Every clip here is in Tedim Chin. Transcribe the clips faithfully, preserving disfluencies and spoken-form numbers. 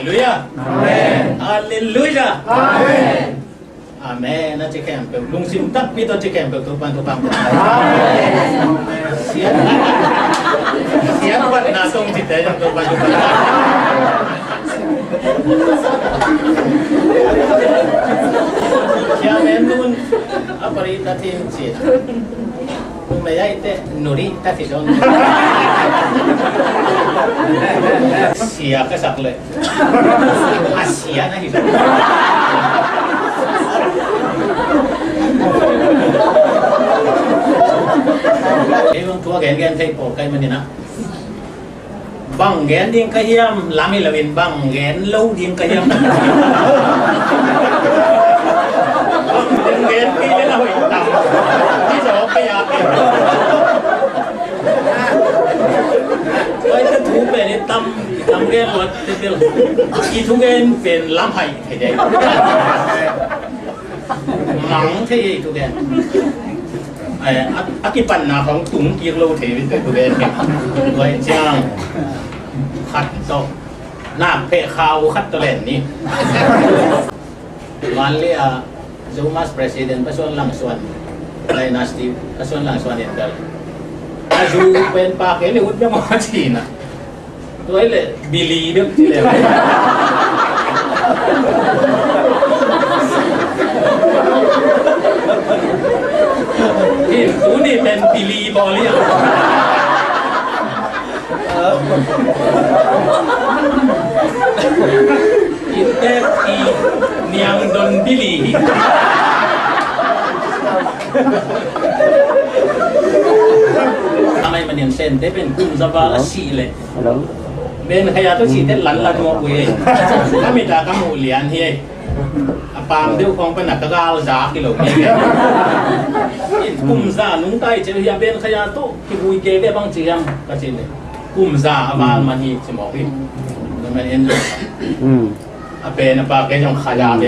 Halleluia. Amen. Halleluia. Amen. Amen. A ci khempeuh, lungsim takpi tawh ci khempeuh, Topa'n thupha pia. Amen. Sian, sian patna tawh cite zong Topa'n thupha pia. Sian en nun a pari ta thin ci. Numei ahih teh nuri ta ci zong. Sia ka sak leh a sia na hi zong. Ei bang thu a gengen thei pawl ka hih manin ah, bang gen ding ka hiam lam hi loin bang gen lo ding ka hiam. Bang gen kei leh na hoih tam. Hi zaw kei a kei. Tua i thu pen i tam, i tam gen luat tete lo. I thugen pen lam hai thei dei. Mang thei ei thugen. Ai, a, a kipanna khong tung kik lo thei vin thugen. Tua i ciang khat tawh nak pheh khau khat tawh len ni. Vanlei a Zomus President Pa Suan Lang Suan, Dynasty Pa Suan Lang Suan in bel, a zu pen pa kei le ut bek mah ci na. Tua hi leh Billy bek ci le. Hi, tuni pen Billy bawl hi a. Inntek i niang don Billy hi. A mai manin Sente pen kum za val a sih leh. Hello. Ben Khaya tawh cite lanlan mawk uh hi. Ka mit a ka muh lian hi. A pam deuh khawng pan a ka gal zak hi lo hi. Kum za nungta i cih hi a Ben Khaya tawh kivui kei ve bang ci hiam ka cih leh kum za a val man hi ci mawk hi. Tua manin a pen a pa kei zong Khaya ve.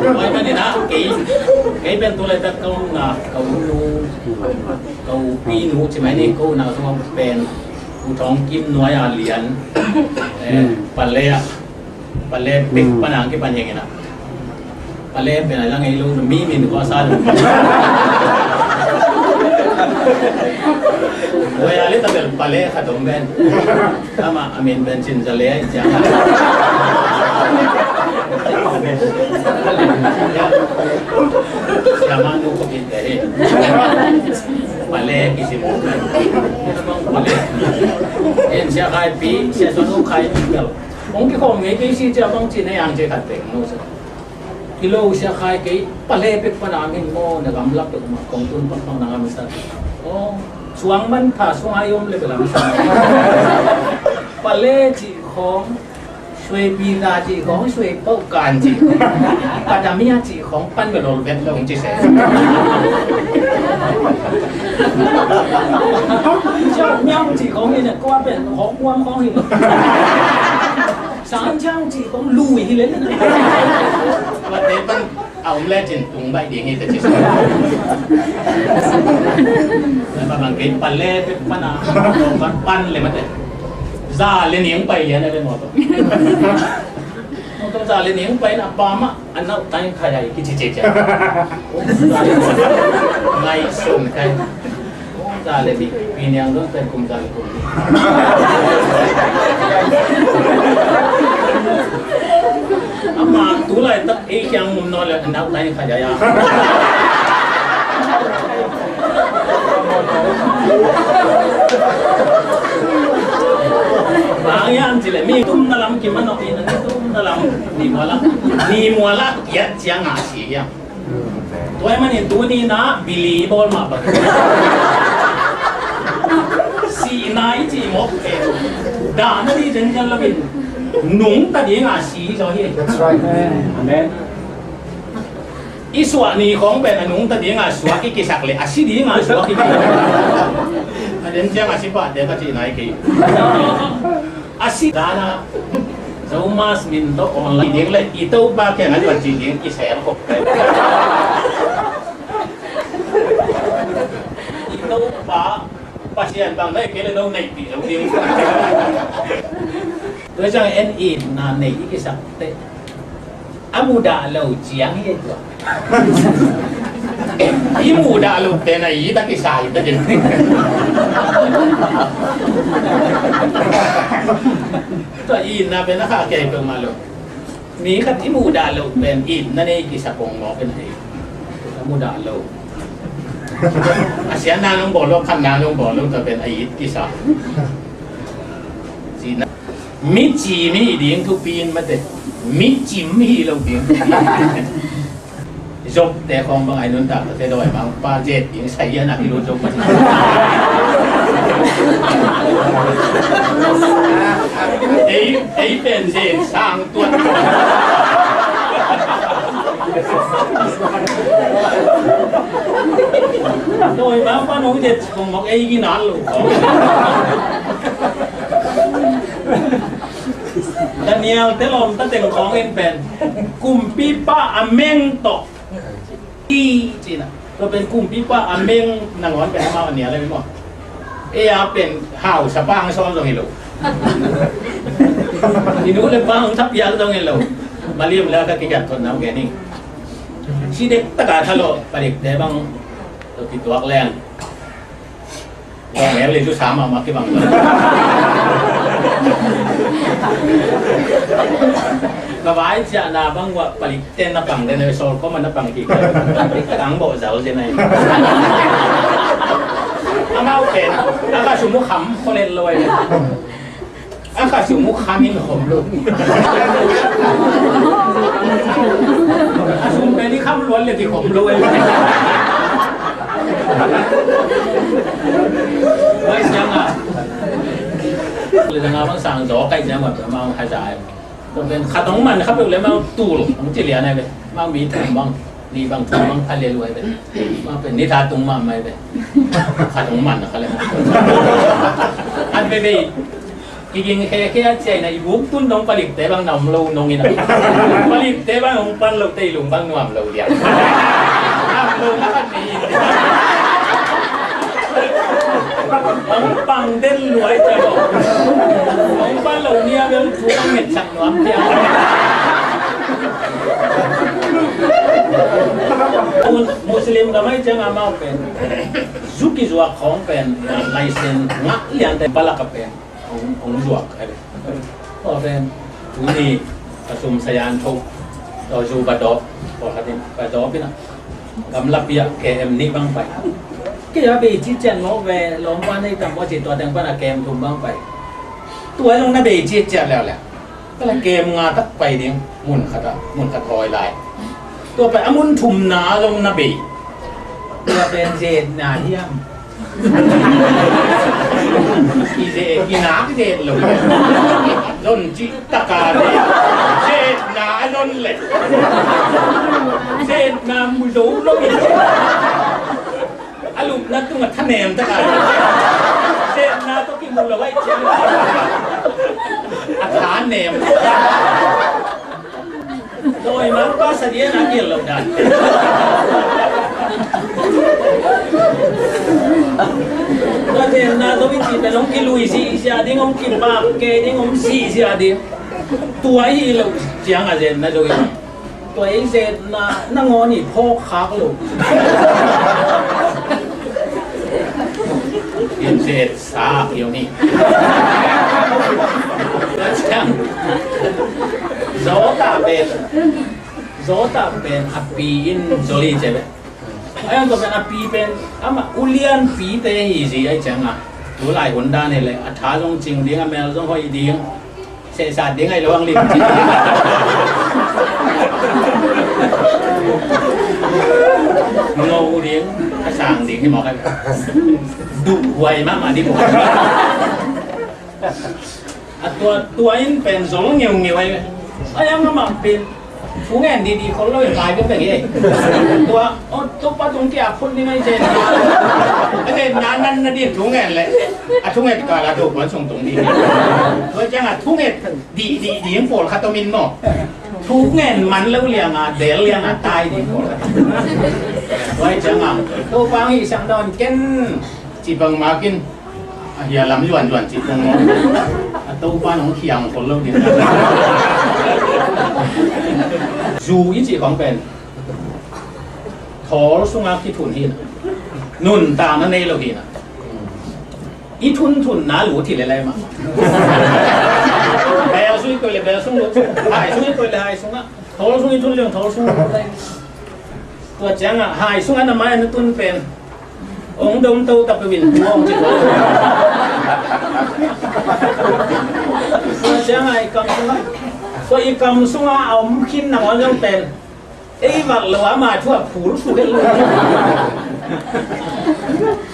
Tua manin ah kei, kei pen tu laitak ka umna ka u nu, ka u pinu ci mai ni, ka u na zong pen U Thawng Kim nuai a lian, eh, Pale ah, Pale pek pan a kipan hi ing a. Pale pen a la ngei lo mi min kua sa lo. Tua a le ta bel Pale khat om pen. Ama a min pen Cin Za Le ai ciang. Siama nu ko bin te hi. Pale kisim. Pale. En sia khai pi, sia so nu khai pi. Hong kikhawm ngei kei si cia bang ci na yang ci khat pek no sa. Kilo sia khai kei Pale pek pan a min maw na gamlak pek ma kong tun pak bang na ngam sa. Oh, suang man pha suang ai om le belam sa. Pale ci khong, suai pi ta ci khong, suai pau kan ci khong. Padamia ci khong pan be lol vet long ci se. Siau miau ci khong ni na kua pen khong kuam khong hi. Sang ciang ci khong lui hi le. Tua te pan a om le cin tung bai ding hi te ci. Ba bang kei Pale pek pan a, pan le mate. Za le ning pai lian a le mo to. Mo to za le ning pai na pa ma a nau tai khai ai kici ci ci. Ngai sun khai. Za le nih, pi niang zong pen kum za le kum nih. Ama tu laitak ei kiang um nawn le nau tai kha ya ya. Bang hiam cih leh mi tumna lam kiman awk in, a ni tumna lam ni mual ah, ni mual ah kiat ciang a si hiam. Tua ahih manin tuni in ah bili bawl mah bang. Sihna i cih mawk pen dahna ding zenzen loin nungta dingin si zaw hi. That's right. Amen. I suah ni khawng pen a nungta dingin suak i kisak leh a si dingin suak i kisak. A den ciang a si pahte ka cihna hi kei. A si dan a Zomus min tawh online ding le i Topa kiangah tua ci ding i sel khop. Sian bang na i kei le no neihpih lo ding. Tua ciang en itna neih i kisak teh a mudah lo ciang hi ei tua. I mudah lo pen a it a kisa hi ta ding. Tua itna pen a kha kei peuhmah lo. Mi khat i mudah loh pen itna nei kisa kong mawk in a, i mudah lo. A siatna nong bawl lo, phatna nong bawl lo, tua pen a it kisa. Cihna. Mi cim hi ding thupi in mate. Mi cim hi lo ding thupi in. Zop te khong bang ai nuntak te dawimangpa zet ding sai a nak i lut zop mate. Ei, ei pen zet sang tuan. Dawimangpa nong zet khong mawk ei ginan lo. Daniel te lawmta teng khawng in pen kumpipa a meng tawh i cihna. Tua pen kumpipa a meng nangawn pen amau a nial a mi maw. Ei a pen hausa pang sawn zong hi lo. I nu le pang thapiak zong hi lo. Maliam le a ka kigiat thot nau gen hi. Si dek taka thalawh palikte bang tua kituak leng. Ka mel le cu sa mahmah kibang. Ka vai ciahna bang uah palik ten na pang den, sawl kawm a na pang kik. Ka ang bawh zal zen ai. Amau pen a ka sum uh kham kholel lo ai. A ka sum uh kham in khom lo. A sum pen i kham luan le kikhom lo e. Vai siang a. Le dang a bang sang zaw kai siang bang bang hai zai. Tua pen khat hong man kha peuh le amau tul hong ci lian ai ve. Amau mi thum bang, nih bang, thum bang kha le luai ve. Amau pen nitha tung mahmah ai ve. Khat hong man kha le. An ve ve. Kiging khekhe a ciaina i buk tun dong palikte bang na om lo nong ina. Palikte bang hong pan lo te i lung bang nuam lo liang. Nuam lo na kan ni. Hong pang den luai ciang. Hong pan lo nia bel thu bang ngetsak nuam ciang. Mus-, Muslim ka mai ciang amau pen. Zu kizuak khawng pen, laisen ngah lian te palak a pen. Hong, hong zuak ai ve. Tua pen tuni ka sum sayan tho. Tua zu ba dawp. Tua khatin ba dawp ina. Gamlapi ah K M nih bang pai. Kei a bei ci cian mawk ve, lawmpa nei tam maw ci tua teng pan a K M thum bang pai. Tua zong na bei ci cian leuleu. Ka la K M nga tak pai ding mun khat ah, mun khat hawi lai. Tua pai a mun thumna zong na bei. Tua pen zetna hiam? Kize, kinak zet lo. Zon cih taka zet. Zetna a zon le. Zetna mu zo lo. A lupna tungah thanem taka. Zetna tawh kimu lo ai ciang. A thanem. Dawimangpa sa ding a gil lo dan. Tua zetna zong i cih pen hong kilui sihsiah ding, hong kibak kei ding, hong sihsiah ding. Tua i lo ciang a zetna zong i. Tua i zetna nangawn i phawk khak lo. In zet sa kio ni. Zawtah pen, zawtah pen a pi in zoli ce be. Ai ang to pen a pi pen ama ulian pi te hi zi ai ciang a. Tu lai hun dan hi le a tha zong cing ding, a mel zong hoih ding. Sehsat ding ai lo ang lim ci. Ngo ding a sang ding hi mawk ai. Duh huai mahmah ding mawk. A tua, tua in pen zol ngeungeu ai ve. Ai ang amah pen thu ngen didi khol lo in lai bek bek hi. Tua, o, Topa tung kia phut ni ngai zen. A zen na nan na ding thu ngen le. A thu nget ka la Topa sung tung ding. Tua ciang a thu nget didi ding pawl khat om in maw. Thu ngen man lo liang a, del liang a tai ding pawl khat. Tua ciang a Topa ang hi sang dawn ken ci bang makin. Hia lam zuanzuan cih tung maw? A Topa nong khiang khol lo ding. Zu i cih khong pen thawl sunga kithun hi na. Nuntakna nei lo hi na. I thunthunna lut hi le lai mah. Bel sung i koih le bel sung lut. Hai sung i koih le hai sungah. Thawl sung i thun leng thawl sung lut lai. Tua ciangah hai sungah na mai na tun pen ong dom to ta peuh in tua ong ci tua. Tua ciangah i kam sungah, tua i kam sungah a om khin nangawn zong pen ei vak lo a mai thu a phul suk het lo.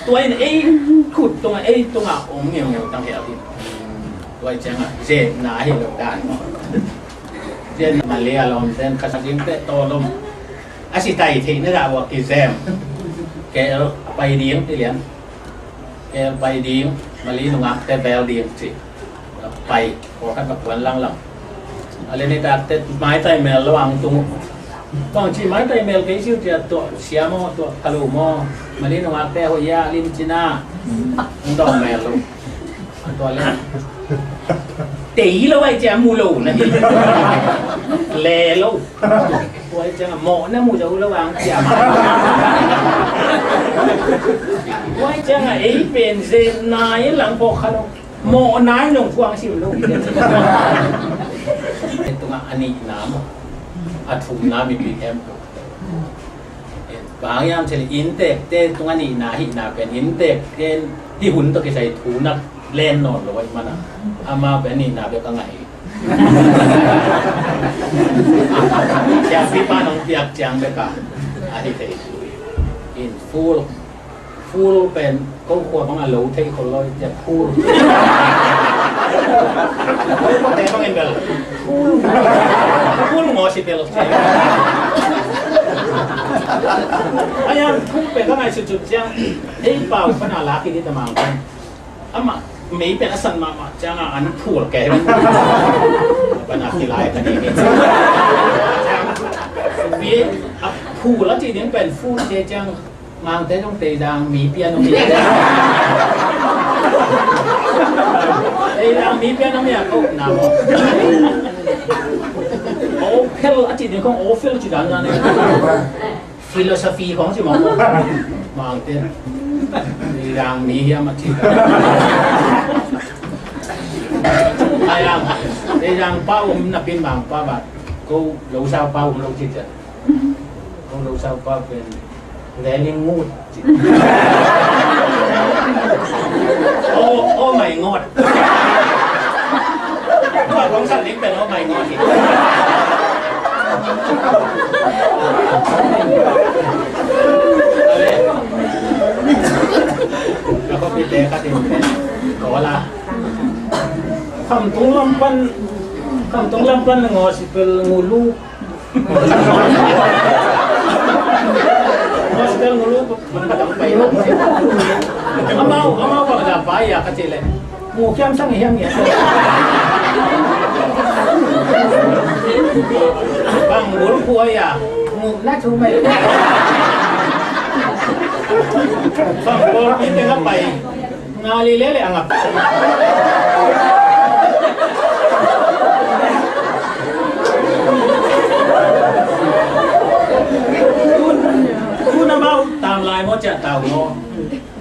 Tua in ei khut tungah ei tungah om ngeungeu tang hial hi. Tua i ciangah zetna hi lo dan. Zetna Malaysia lawmten khat ding teh tawlom. A si tai theihna dah uh a kizem. K L pai ding ti lian. K L pai ding, Mali nungakte bel ding ci. Pai, pawlkhat va kuan langlang. A le nitakte maitai mel lo ang tung. Bang ci maitai mel kei siu cia tuah sia maw, tuah phalu maw. Mali nungakte hoih a lim cina. Ang dawng mel lo. Tua le tei lo ai cia mu lo na hi. Le lo. Tua ai cia mawh na mu zo lo ang cia ma. Tua ai cia ei pen zen nai lang pawh kha lo. Mawh nai nong kuang sim lo. Tungah a nihna maw a thumna mi pi em. Bang hiam cih leh inntekte tungah nihna hihna pen inntekte hih hun tawh kisai thu nak len nawn lo ahih manin amau pen nihna bek a ngah hi. Siapipa nong piak ciang bek a ahi thei thu hi. In full, full pen ko khua bang a lo thei khol lo, cia phul. Ko khua te bang in bel phul. Phul ngaw si bel. Ai ang phul pen ka ngai sut sut ciang ei pau pana lak i di tamang pen. Amah mei pen a san mahmah ciang a an phul kei pen. Pana kilai ka ni. Pi a phul a ci ding pen phul te ciang Mangte zong Teizang mi pian om hi. Teizang mi pian om hi a ko na mo. Ophel a ci ding kong ophel ci dan dan. Philosophy kong ci mo. Mangte. Teizang mi hiam a ci. Ai ang. Teizang pa um na pin mang pa ba. Ko lo sa pa um lo ci cian. Kong lo sau pa pen Lenin ngut. Oh, oh my God. Tua kong sa ning pen oh my God. Ale. Ka ko pi te ka tin pen ko la. Khamtung lam pan, Khamtung lam pan ngo si pel ngulu. Hospital ngulu. Amau, amau bang da pai ya ka ci le. Mu kiam sang hiam ya. Bang ngulu ku ya. Mu na chu mai. Bang bol ki te na pai. Nga lele le a ngap. Tun amau tam lai maw ciah tau maw?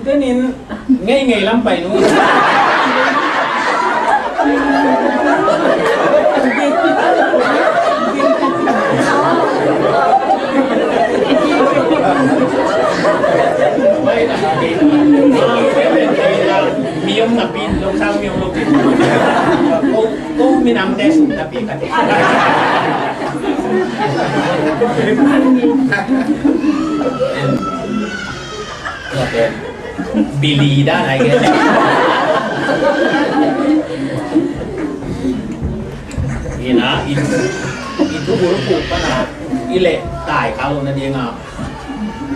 Denin ngeingei lam pai nu. Mi om napi, lungsang mi om lo. Ko, ko minamte sum napi kate. Bili dan ai ke. Ina, i, i thu bul pu pana, i le tai kalo na dinga.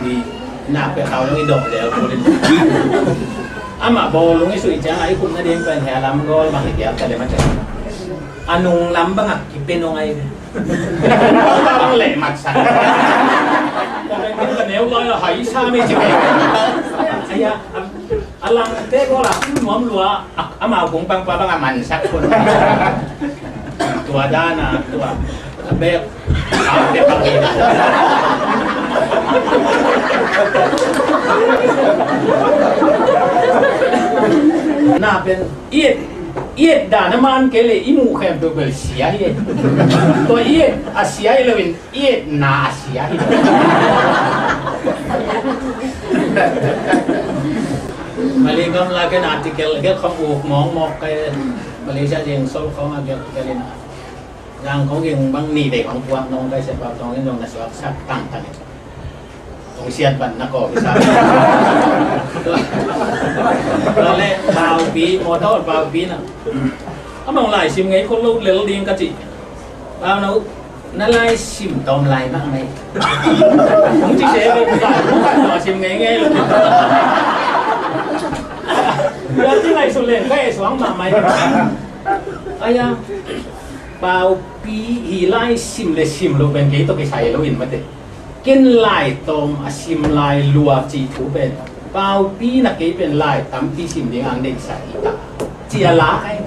I nak pe kalo i dok le ko le. Ama bol lung i sui chang ai kun na ding pen he lam gol ma he ya ka le ma chang. Anung lam bang a kipe nong ai. Bang le mat sa. Ka neu lai a hai sa me chang. Aya, A langte ko la nuam lua, a, amau kung pangpa bang a mansak ko. Tua dana, tua. A bek. Na pen, i et, i et dana man kei le i muh khempeuh bel sia hi. Tua i et a sia hi loin, i etna a sia hi. Malay gam la ken article gel khong uk mawkmawk kai. Malaysia jeng sol khong a gel gel in. Zang khong geng bang ni dei khong puak nong kai, sepau tong in zong na suaksak tangtang in. Hong siat ban na ko bisa. Tua le paupi, motor paupi na. Among lai sim ngei ko lo lel ding ka ci. Pau no, na lai sim tawm lai bang mai. Hong ci se ko, ka sim ngei ngei lo. Tua ci lai su leng ka e suang mah mai. Aya, paupi hi lai sim le sim lo pen kei to kisai lo in mate. Ken lai tawm a sim lai lua cih thu pen, paupi na kei pen lai tampi sim ding ang deihsak hi ta. Ci a la kai.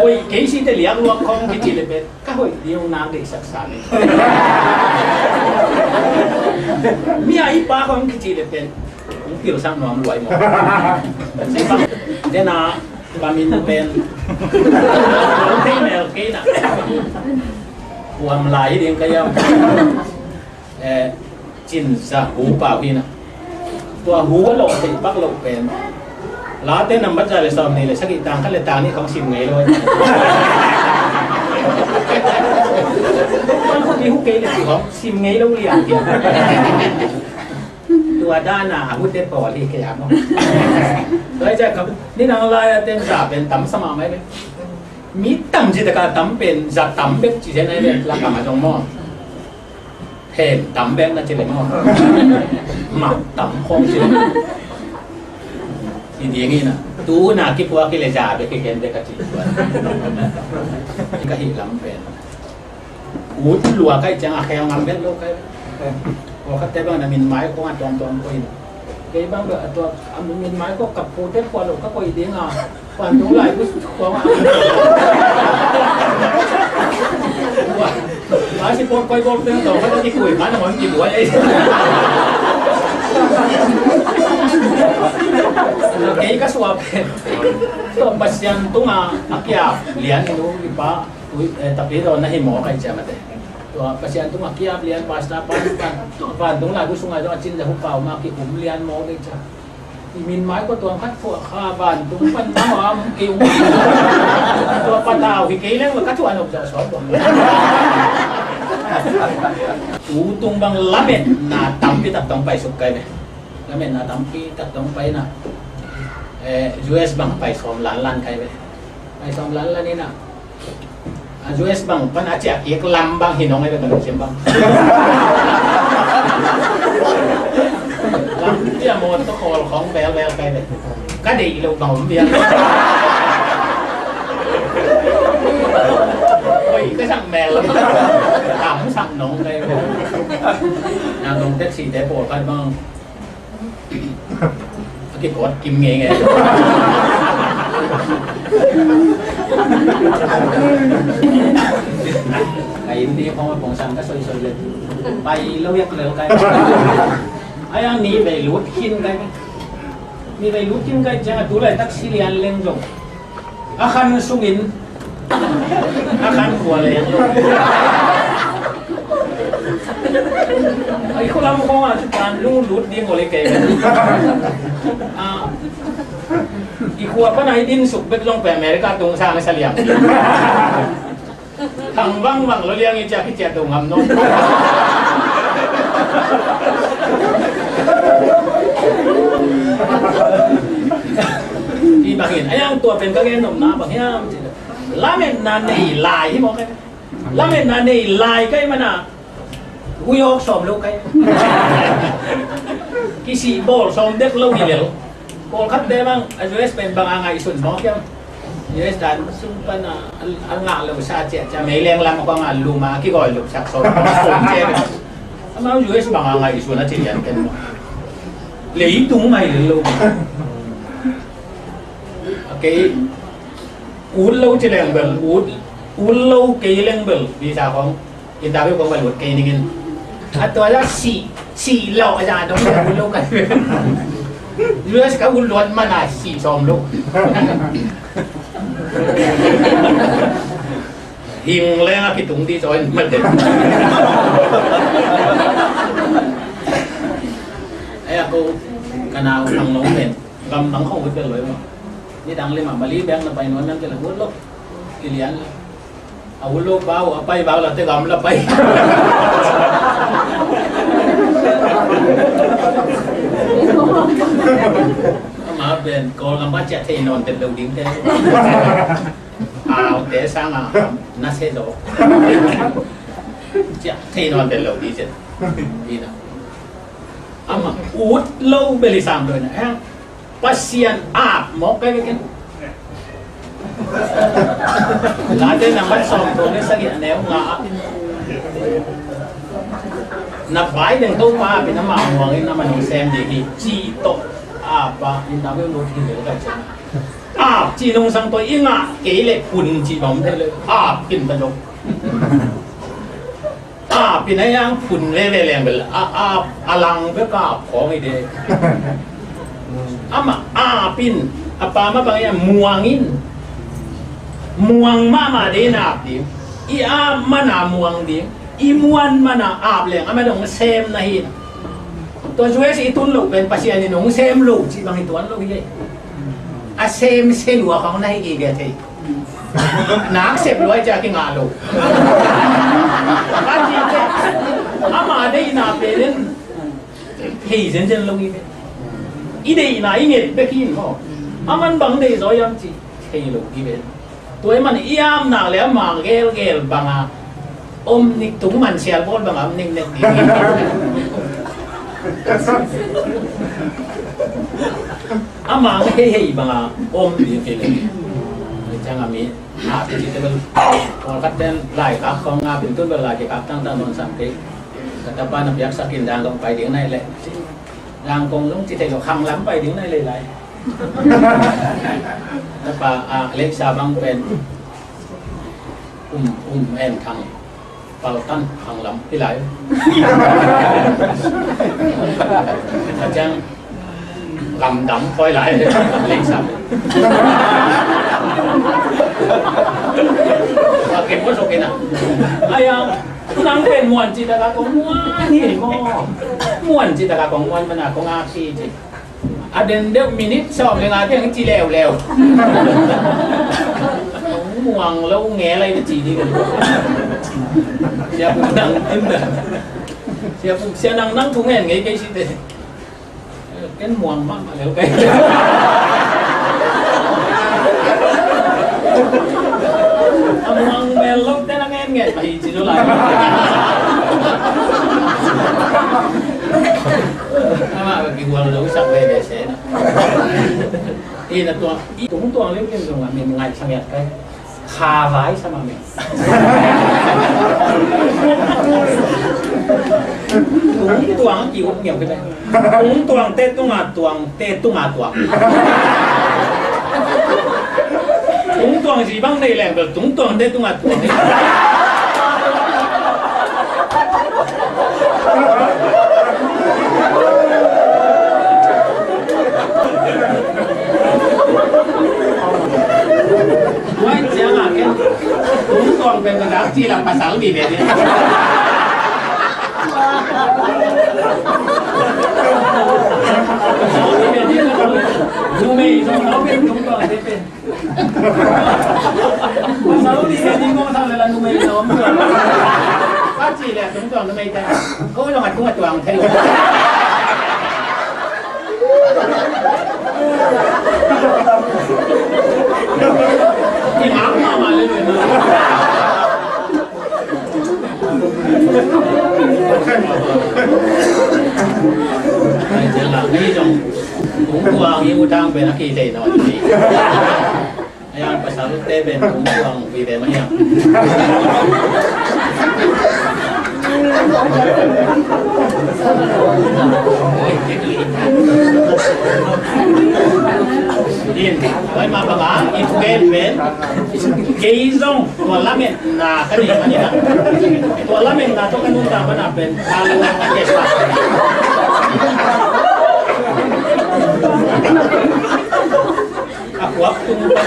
Oi, kei si te liak luak khong kici le pen, ka hoih ding ong nang deihsak sa le. Mi a i pa khong kici le pen, ong pilsak nuam luai maw. Dena, Pamin pen. Ong thei mel kei na. Kuam lai ding ka yam. Eh, cin sa hu pau hi na. Tua hu a lo thei pak lo pen. Late nambat za le sawm ni le sagih tang khat le tang ni khong sim ngei lo. Tua hu kei le khong sim ngei lo liang. Tua dana a hute pawl hi kei a maw. Tua i ciah ka ni nang lai a ten za pen tam sa mah mai ve. Mi tam ci taka tam pen za tam bek ci zen ai ve, la kam a zong maw. Hem tam bek na ci le maw. Mak tam khong ci le. Ci ding hi na. Tu na kipuak ki le za bek ki khen bek ka ci. Ka hih lam pen. Ut lua kai ciang a khel ngam bek lo kai. Pawlkhatte bang na min mai kong a tuamtuam koih in. Kei bang bel a tua a min mai ko ka pute khua lo ka koih ding a. Vantung lai bu kong a. Masi pawt koi bawk teng tawh ka kikuih man a hon kibuai ei. Kei ka suak pen. Tua Pasian tunga a kiap lian i nu i pa. Ui, eh, tapi dawn na hi maw kai ciamate. Tua Pasian tungah kiap lian pastor pa, pa, vantung lai bu sungah dawn a cin le hu pau ma kikum lian maw kai cia. I min mai ko tuang khat phuah kha vantung pan ma ma mu kei um. Tua patau hi kei leng ka tuan op za sawm bang. Tu tung bang lamet na tampi tak tong pai suk kai ve. Lamet na tampi tak tong pai na. Eh, U S bang pai sawm lan lan kai ve. Pai sawm lan lan ina. A U S bang pan a ciah kik lam bang hi nong ai ve ka lungsim bang. Lam ciah mawt ka khawl khawng vel vel kai ve. Ka deih loh bang om vial. Oi, ka sak mel. Tam sak nong kai ve. Nang nong taxi te pawlkhat bang. A kikawt kim ngei ngei. Ka inn ding khawng a pongsan ka soisoi le. Pai lo yak lel kai. Ai a mi vei lut khin kai. Mi vei lut khin kai ciang a tu lai taxi lian leng zong. A khan sungin a khan khua leng lo. Ai, khua lam khawng a, kan lung lut ding aw le kei. A, i khua pan a i din suk bek zong pen America tung sang sa liang. Thang vang vang lo liang i ciak i ciak tung ngam no. I bangin, a yang tua pen ka gen nopna bang hiam ci. Lametna nei lai hi mawk e. Lametna nei lai kai mana. Ui awk sawm lo kai. Kisih bawl sawm dek lo hi lel. Pawlkhat te bang a U S pen bang a ngaihsun mawk hiam. U S dan sung pan a, a, a ngah lo sa ciah ciah mei leng lam a kong a lum a kigawi lupsak sawm sawm ciah. Amau U S bang a ngaihsun a ci lian ken maw. Leitung ngaih lel lo. Kei ut lo ci leng bel, ut, ut lo kei leng bel visa khong interview khong bel ut kei ning in. A tua la si, si lo a za dong bel ut lo kai. U S ka ut luat man a si sawm lo. Hing leng a kitung dih zaw in mate. Ai a ko ka nau thang long pen gam dang khong ut bel lo i maw. Ni dang lim a Mali bek na pai nuam hiam ci leh ut lo. Kilian lo. A ut lo pa uh a pai bak la te gam la pai. Ama pen Kawlgam pa ciah thei nawn tel lo ding te. Aute sang a na se zo. Ciah thei nawn tel lo di zen. Ina. Ama ut lo bel i sam lo ina. Eh? Pasian ap mawk kai vekin. Late nambat sawm tawh le sagih a neu nga ah. Na bai deng Topa apin ama muangin ama nong sem ding hi. Cih tawh apa in na bel lut hi lel kai ciang. Ap cih nungsang tawh i ngah kei leh phun cih bang om thei leh ap khin ta dong. Ap in a yang phun veve leng bel a ap a lang bek a ap khawng hi de. Amah ap in a pa mah bang a muang in. Muang mahmah de in ap ding. I ap man a muang ding. I muan man a ap leng amah dong sem na hi. Tua U S i tun loh pen Pasian in hong sem lo cih bang i tuan lo hi. A sem se lua khong na hi gige thei. Nak sep lua i ciah kingah lo. A cih teh ama deihna pen in thei zenzen lo hi ve. I deihna i nget bek hi in maw. A man bang deih zaw hiam cih thei lo hi ve. Tua ahih manin i apna le ama gelgel banga om nik tung man sial bawl banga om nik nek ding. Ama hei hei banga om ding kei le. Ciang a mi a ti ti te bel. Pawlkhat ten lai kak khong a pin tun bel lai kak tangtang non sam kei. Ka tapa na piaksak in dang kong pai ding nai le. Dang kong lung ci thei lo khang lam pai ding nai le lai. Tapa a lei sa bang pen. Um, um, en thang. Pal tan khang lam hi lai. A ciang lam dam khoi lai. Lei sa. A ke po so ke na. Ai a, nang pen muan ci ta ka kong muan hi mo. Muan ci ta ka kong muan mana kong a ki ci. A den deuh minute sawm le nga tiang ci leuleu. Muang lo nge lai na ci ding. Sia puk nang, sia puk sia nang nang thu ngen ngei kei si te. Ken muang mahmah leu kei. A muang mel lo te na ngen ngen mah hi ci lo lai. Amah ka kigual lo sak veve se na. Ina tua, i tungtuang lim lim zong a min ngaih sang yat kai. Kha vai sa ma min. Tungtuang ki up ngiau kai. Tungtuang te tunga tuang te tunga tuang. Tungtuang zi bang nei leng bel tungtuang te tunga tuang. Wai ciang a ken tungtuang pen ka dak ci lam pasal mi ve ni. Pasal mi ve ni. Numei zong nau pen tungtuang te pen. Pasal mi ve ni ngong sa le la numei zong. Ka ci le tungtuang numei te. Ko zong a tungtuang thei. Ayang pasal te ben kung tuang pi te mah ayang. In, tua ahih mah bang a, i pen pen, kei zong tua lametna ka nei manin ah, tua lametna tawh ka nuntak manin ah pen, a lung a kesa. A kuak tung pan.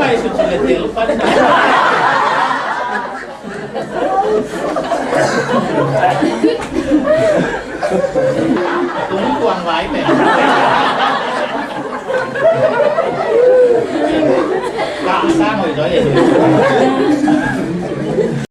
Ngaihsut suk leh tel pan.